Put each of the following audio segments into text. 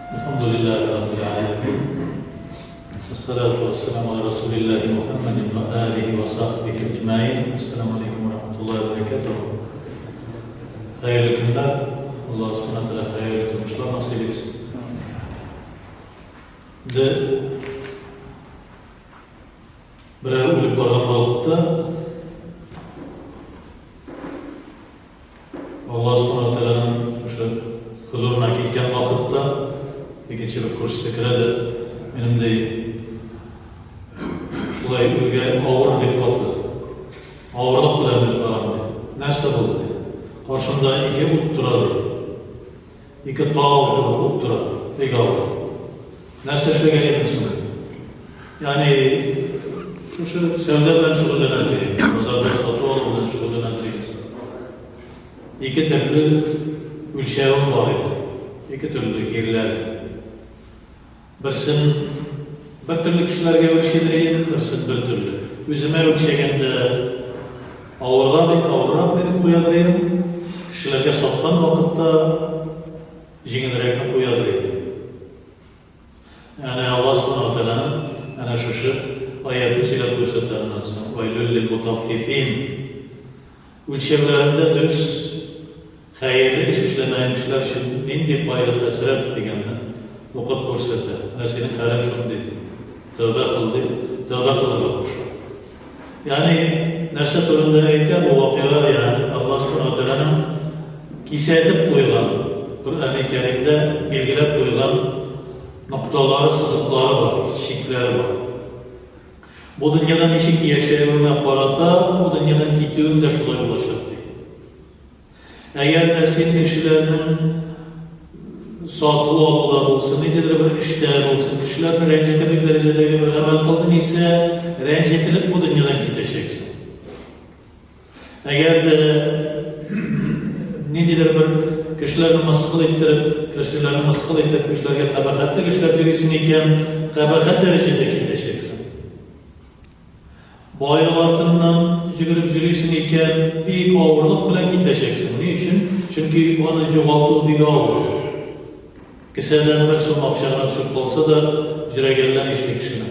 Әлхәмдүлилләһи раббил галәмин. Вәссәлату вәссәламу аля расулилләһи Мухәммәдин вә алиһи вә сахбихи әҗмәин. Әссәламу алейкум вә рахматуллаһи вә бәрәкәтүһ. Хәерле көннәр. Аллаһ Субхана Тәгалә хәерле тормышлар насыйп итсен. Инде берәү үлеп барган вакытта Аллаһ Субхана Тәгаләнең шушы хозурына киткән вакытта икенче бер күршесе керә дә, минем ди, шулай үлгә авыр бик каты. Авырлык белән үлеп барам ди. Нәрсә булды ди. Каршымда ике ут тора ди. Ике тау кебек ут тора. Бик авыр. Нәрсә эшләгән идең соң? Ягъни шушы сәүдә белән шөгыльләнә дим, базарда сату алу белән шөгыльләнә дим. Ике төрле үлчәвем бар иде. Ике төрле гирләр. Берсен бер төрле кешеләргә үлчидер идем, берсен бер төрле. Үземә үлчәгәндә авыррак бик авыррак биреп куядыр идем. Кешеләргә саткан вакытта җиңелрәкне куядыр идем. Әнә Аллаһ Субхана ва Тәгаләнең әнә шушы аятен сөйләп күрсәтә аннан соң. Вәйлүл лил мутаффифин. Үлчәүләрендә дөрес хәерле эш эшләмәгән кешеләр өчен нинди кайгы-хәсрәт дигәнне укып күрсәтә. Менә синең хәлең шундый. Тәүбә кыл дип, тәүбә кылырга куша. Ягъни нәрсә турында әйтә бу вакыйга, ягъни Аллаһ Субхана ва Тәгаләнең кисәтеп куйган, Коръәни Кәримдә билгеләп куйган нокталары, сызыклары бар, чикләре бар. Бу дөньяда ничек яшәвеңә карата, бу дөньядан китүең дә шулай булачак, ди. Әгәр дә син кешеләрнең сату-алуда булсын, ниндидер бер эштә булсын, кешеләрне рәнҗетерлек дәрәҗәдәге бер гамәл кылдың исә, рәнҗетелеп бу дөньядан китәчәксең. Әгәр дә ниндидер бер кешеләрне мыскыл иттереп, кешеләрне мыскыл итеп, кешеләргә кабахәтлек эшләп йөрисең икән, кабахәт дәрәҗәдә китәчәксең. Байлык артыннан җөгереп җөрисең икән, бик авырлык белән китәчәксең. Ни өчен? Чөнки аны югалту бик авыр. Кесәдән бер сум акча гына төшеп калса да, җөрәге әллә нишли кешенең.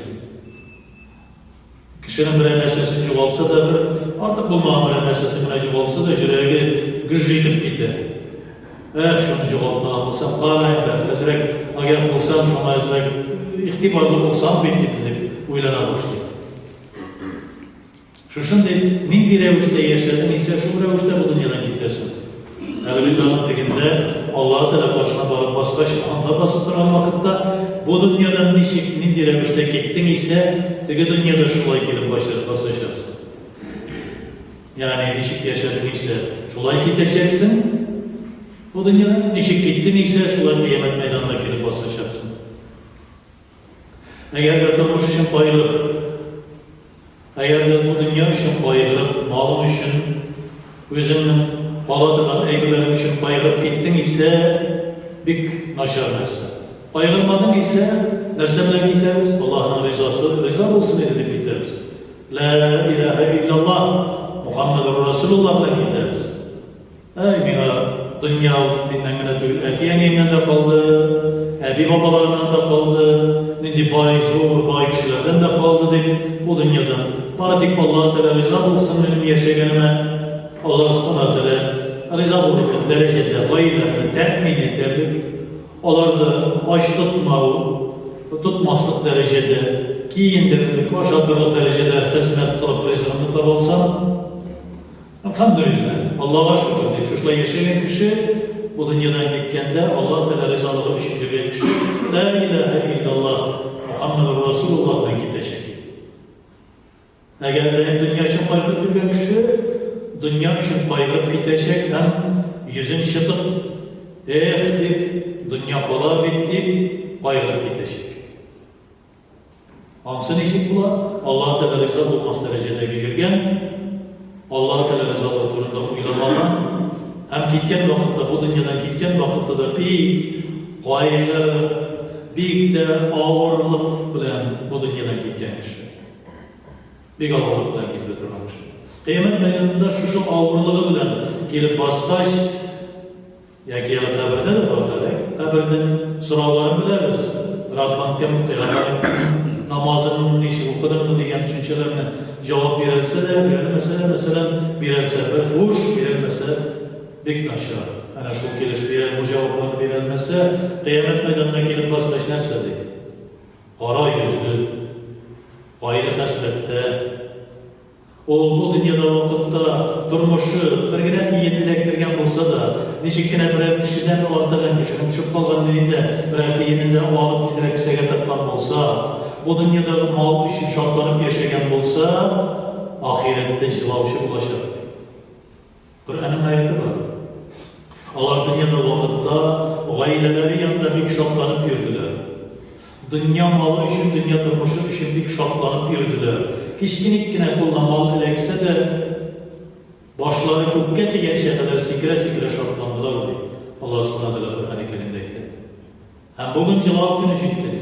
Кешенең берәр нәрсәсен югалтса да, бер артык булмаган берәр нәрсәсен генә югалтса да, җөрәге гөж итеп китә. Эх, шуны югалтмаган булсам, кара инде, әзрәк агәһ булсам, шуңа әзрәк игътибарлы булсам бит инде, дип уйлана башлый. Шушындый нинди рәвештә яшәдең исә, шул рәвештә бу дөньядан китәсең. Әле бит аның тегендә Аллаһы Тәгалә каршына барып баскач, анда басып торган вакытта бу дөньядан ничек, нинди рәвештә киттең исә, теге дөньяда шулай килеп басачаксың. Ягъни ничек яшәдең исә, шулай китәчәксең бу дөньядан, ничек киттең исә, шулай кыямәт мәйданына килеп басачаксың. Әгәр дә тормыш өчен кайгырып, әгәр дә бу дөнья өчен кайгырып, малың өчен, үзеңнең кала торган әйберләрең өчен кайгырып киттең исә, бик начар нәрсә. Кайгырмадың исә, нәрсә белән китәбез? Аллаһының ризасы, риза булсын иде дип китәбез. Лә иләһә илляллаһ, Мухаммәдүр Расулуллаһ белән китәбез. Әй, миңа дөнья ул миннән генә түгел, әти-әниемнән дә калды, әби-бабаларымнан да калды, нинди бай, зур, бай кешеләрдән дә калды дип, бу дөньядан. Бары тик Аллаһ Тәгалә риза булсын минем яшәгәнемә, Аллаһ Субхана Тәгалә риза булырлык дәрәҗәдә гаиләмне тәэмин итәрлек, аларны ач тотмау, тотмаслык дәрәҗәдә, киендерерлек, ашатырлык дәрәҗәдә хезмәт кылып ризыгымны таба алсам, Әлхәмдүлилләһ, Аллага шөкер, дип шушылай яшәгән кеше, бу дөньядан киткәндә Аллаһ Тәгалә ризалыгы өчен йөргән кеше, Лә иләһә илляллаһ, Мухаммәдүр Расулуллаһ белән китәчәк. Әгәр дә дөнья өчен кайгырып йөргән кеше, дөнья өчен кайгырып китәчәк һәм йөзен чытып, Эх, дип, дөнья кала бит, дип кайгырып китәчәк. Ансы ничек була? Аллаһ Тәгалә риза булмас дәрәҗәдәге йөргән, Аллаһ Тәгалә ризалыгы турында уйламаган һәм киткән вакытта, бу дөньядан киткән вакытта да бик кайгырып, бик тә авырлык белән бу дөньядан киткән кеше. Бик авырлык белән килде торган кеше. Кыямәт мәйданында шушы авырлыгы белән килеп баскач, яки әле кабердә дә бар, дәрәк. Кабернең сорауларын беләбез. Раббың кем, пәйгамбәрең кем, намазыңны ничек укыдыңмы дигән төшенчәләрне җавап бирәлсә дә, бирәлмәсә дә, мәсәлән, бирәлсә бер хуш, бирәлмәсә бик начар. Әнә шул килеш бирә, бу җавапларны бирәлмәсә, кыямәт мәйданына килеп баскач нәрсә ди? Кара йөзле, кайгы-хәсрәттә. Ул бу дөньяда вакытта тормышы бер генә тиен эләктергән булса да, ничек кенә берәр кешедән артыгын, кешенең төшеп калган дә берәр тиенен дә алып тизрәк кесәгә тыккан булса, бу дөньядагы мал өчен шатланып яшәгән булса, ахирәттә җылаучы булачак, ди. Коръәннең аяте бар. Алар дөньяда вакытта гаиләләре янында бик шатланып йөрделәр. Дөнья малы өчен, дөнья тормышы өчен бик шатланып йөрделәр. Кечкенек кенә кулына мал эләксә дә, башлары күккә тигәнчә кадәр сикерә-сикерә шатландылар, ди. Аллаһ Субхана Тәгалә Коръәни Кәримдә әйтә. Һәм бүген җылау көне җитте, ди.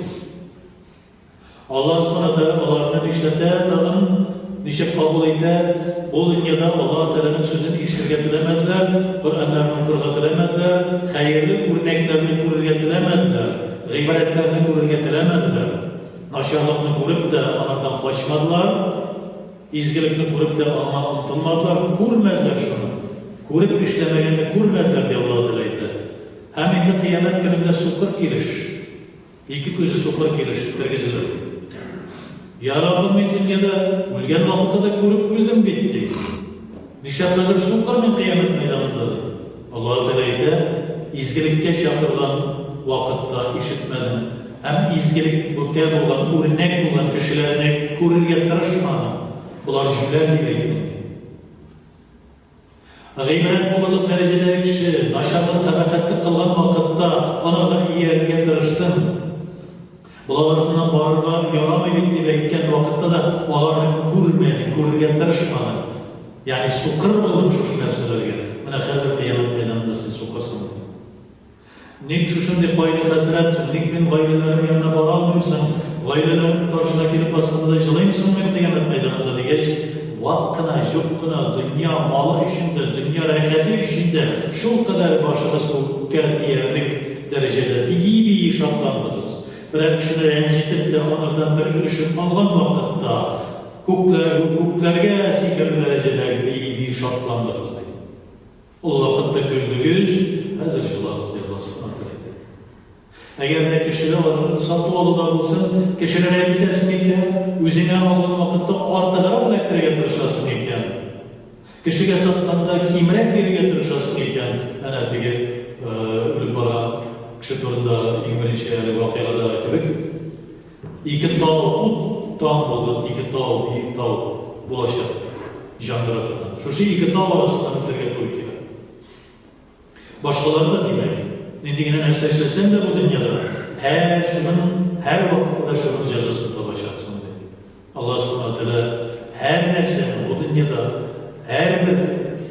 Аллаһ Субхана Тәгалә аларны нишләтә тагын, ничек кабул итә? Бу дөньяда Аллаһ Тәгаләнең сүзен ишетергә теләмәделәр, Коръәннәрне укырга теләмәделәр, хәерле үрнәкләрне күрергә теләмәделәр, гыйбрәтләрне күрергә теләмәделәр. Начарлыкны күреп тә анардан качмадылар, изгелекне күреп тә аңа омтылмадылар, күрмәделәр шуны. Күреп эшләмәгәнне күрмәделәр, ди Аллаһ Тәгалә әйтә. Һәм инде кыямәт көнендә сукыр килеш. Ике күзе сукыр килеш тергезелер. Я Раббым, мин дөньяда үлгән вакытта да күреп үлдем бит, ди. Нишләп хәзер сукыр мин кыямәт мәйданында, ди. Аллаһы Тәгалә әйтә, изгелеккә чакырган вакытта ишетмәдең һәм изгелеккә булган, үрнәк булган кешеләрне күрергә тырышмадың, болар җүләр дип әйттең. Гыйбрәт булырлык дәрәҗәдәге кеше, начарлык, кабахәтлек кылган вакытта анарга иярергә тырыштым. Болар артыннан барырга ярамый бит дип әйткән вакытта да аларны күрмәдең, күрергә тырышмадың. Ягъни сукыр булдың шушы нәрсәләргә. Менә хәзер кыямәт мәйданында син сукырсың. Ник шушындый кайгы-хәсрәт соң? Ник мин гаиләләрем янына бара алмыйм соң? Гаиләләрем каршына килеп басканда да җылыйм соң мин кыямәт мәйданында? дигәч, вак кына, җук кына дөнья малы өчен дә, дөнья рәхәте өчен дә шулкадәр башыгыз күккә тиярлек дәрәҗәдә бии-бии шатландыгыз. Берәр кешене рәнҗетеп тә анардан бер өлешен алган вакытта күкләр, күкләргә сикерер дәрәҗәдә бии-бии шатландыгыз, ди. Ул вакытта көлдегез, хәзер җылагыз, ди Аллаһ Субхана Тәгалә әйтә. Әгәр дә кешене сату-алуда булсын, кешене рәнҗетәсең икән, үзеңә алган вакытта артыграк эләктерергә тырышасың икән, кешегә сатканда кимрәк бирергә тырышасың икән, әнә теге үлеп барган кеше турында иң беренче әле вакыйгада кебек, Ике тау, ут тан булган ике тау, биек тау булачак, җандыра торган. Шушы ике тау арасыннан үтәргә туры килә. Башкалар да, димәк, нинди генә нәрсә эшләсәң дә бу дөньяда, һәр шуның, һәр вакытта да шуның җәзасын табачаксың, ди. Аллаһ Субхана Тәгалә һәр нәрсәне бу дөньяда, һәрбер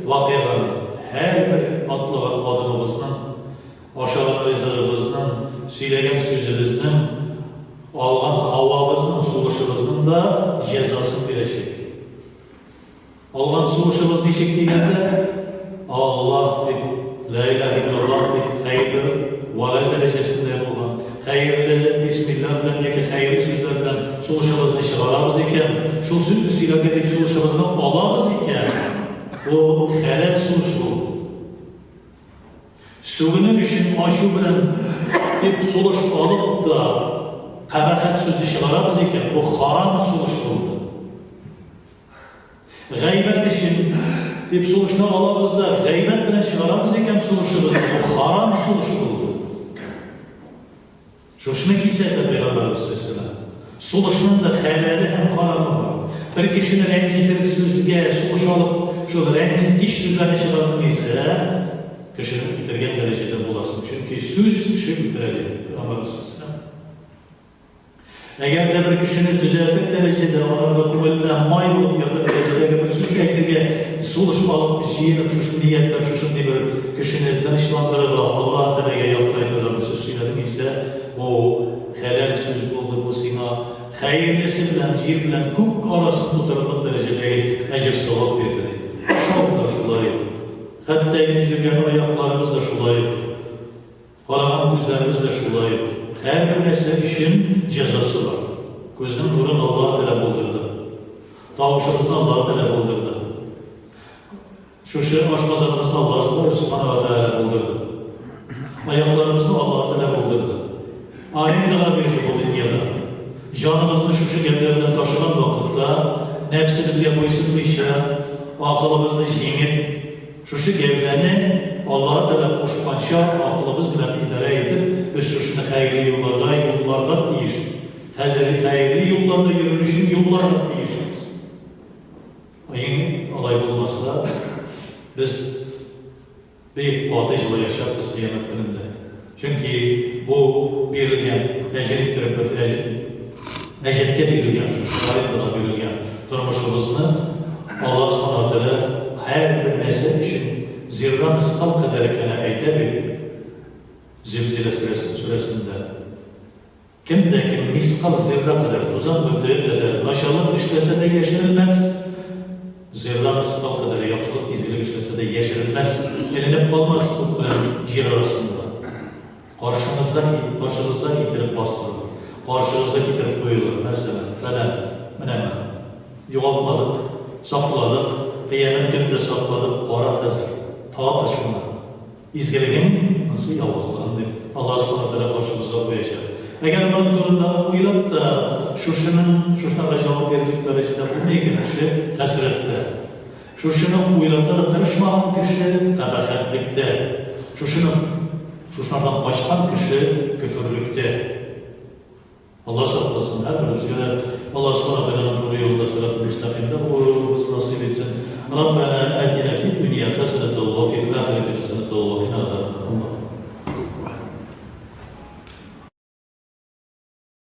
вакыйганы, һәрбер атлаган адымыбызның Ашаган ризыгыбызның, сөйләгән сүзебезнең, алган һавабызның, сулышыбызның да җәзасын бирәчәк. Алган сулышыбыз ничек дигәндә, Аллаһ дип, Лә илаһ иллаллаһ дип, хәерле вәгазь дәрәҗәсендә булган, хәерле бисмилла белән яки хәерле сүзләр белән сулышыбызны чыгарабыз икән, шул сүзне сөйләргә дип сулышыбызны алабыз икән, бу хәләл сулыш бу. Сүгенер өчен ачу белән дип сулыш алып та кабахәт сүзе чыгарабыз икән, бу харам сулыш булды. Гайбәт өчен дип сулышны алабыз да, гайбәт белән чыгарабыз икән сулышыбызны, бу харам сулыш булды. Шушыны кисәтә пәйгамбәребез салләллаһу. Сулышның да хәләле һәм харамы бар. Бер кешене рәнҗетер сүзгә сулыш алып, шул рәнҗеткеч сүзләрне чыгардың исә, кешене үтергән дәрәҗәдә буласың. Чөнки сүз кеше үтерә, ди пәйгамбәребез салләллаһу. Әгәр дә бер кешене төзәтер дәрәҗәдә, анарга күңеленә май булып ятыр дәрәҗәдәге бер сүз әйтергә сулыш алып, җыенып, шушы ниятләп, шушындый бер кешене тынычландырырга, Аллаһ Тәгаләгә якынайтырга бер сүз сөйләдең исә, бу хәләл сүз булды, бу сиңа хәерлесе белән җир белән күк арасын тутырырлык дәрәҗәдәге әҗер-савап бирде. Ашау да шулай ук. Хәтта инде йөргән аякларыбыз да шулай ук. Караган күзләребез дә шулай ук. Һәрбер нәрсә өчен җәзасы бар. Күзнең нурын Аллаһы Тәгалә булдырды. Тавышыбызны Аллаһы Тәгалә булдырды. Шушы ашказаныбызны Аллаһ Субхана ва Тәгалә булдырды. Аякларыбызны Аллаһ Тәгалә булдырды. Арендага бирде бу дөньяда. Җаныбызны шушы гәүдә белән ташыган вакытта, нәфсебезгә буйсынмыйча, акылыбызны җиңеп, шушы гәүдәне Аллаһ Тәгалә кушканча акылыбыз белән идарә итеп, без шушыны хәерле юлларга юлларга тиеш. Хәзер хәерле юлларда йөрер өчен юлларга тиешбез. Иң алай булмаса, без бик каты җылаячакбыз кыямәт көнендә. Чөнки бу бирелгән, әҗер иттереп бер әҗер, әҗәткә бирелгән, шушы арендага бирелгән тормышыбызны Аллаһ Субхана ва Тәгалә һәрбер нәрсә өчен зирра мискал кадәр генә әйтә бит Зилзилә сүрәсендә. Кем дә кем мискал зирра кадәр, тузан бөртеге кадәр начарлык эшләсә дә яшерелмәс, зирра мискал кадәр яхшылык, изгелек эшләсә дә яшерелмәс, эленеп калмас ут белән җир арасында. Каршыңызда, каршыгызда китереп бастырылыр, каршыгызга китереп куелыр, мәсәлән, фәлән, менә менә. Югалтмадык, сакладык, кыямәт көнендә сакладык, кара хәзер, таты шуны. Изгелегең, ансы явызлыгың дип, Аллаһ Субхана Тәгалә каршыбызга куячак. Әгәр моның турында уйлап та, шушының, шушыларга җавап бирерлек дәрәҗәдә булмый икән, кеше хәсрәттә. Шушыны уйларга да тырышмаган кеше кабахәтлектә. Шушыны, шушылардан качкан кеше көферлектә. Алла сакласын, һәрберебезгә дә Алла Субхана Тәгаләнең туры юлында сират мөстәкыймдә булуыбыз насыйп итсен. Раббана атина фид дөнья хәсәнәтә ва фил ахирәти хәсәнәтә ва кина азабаннар.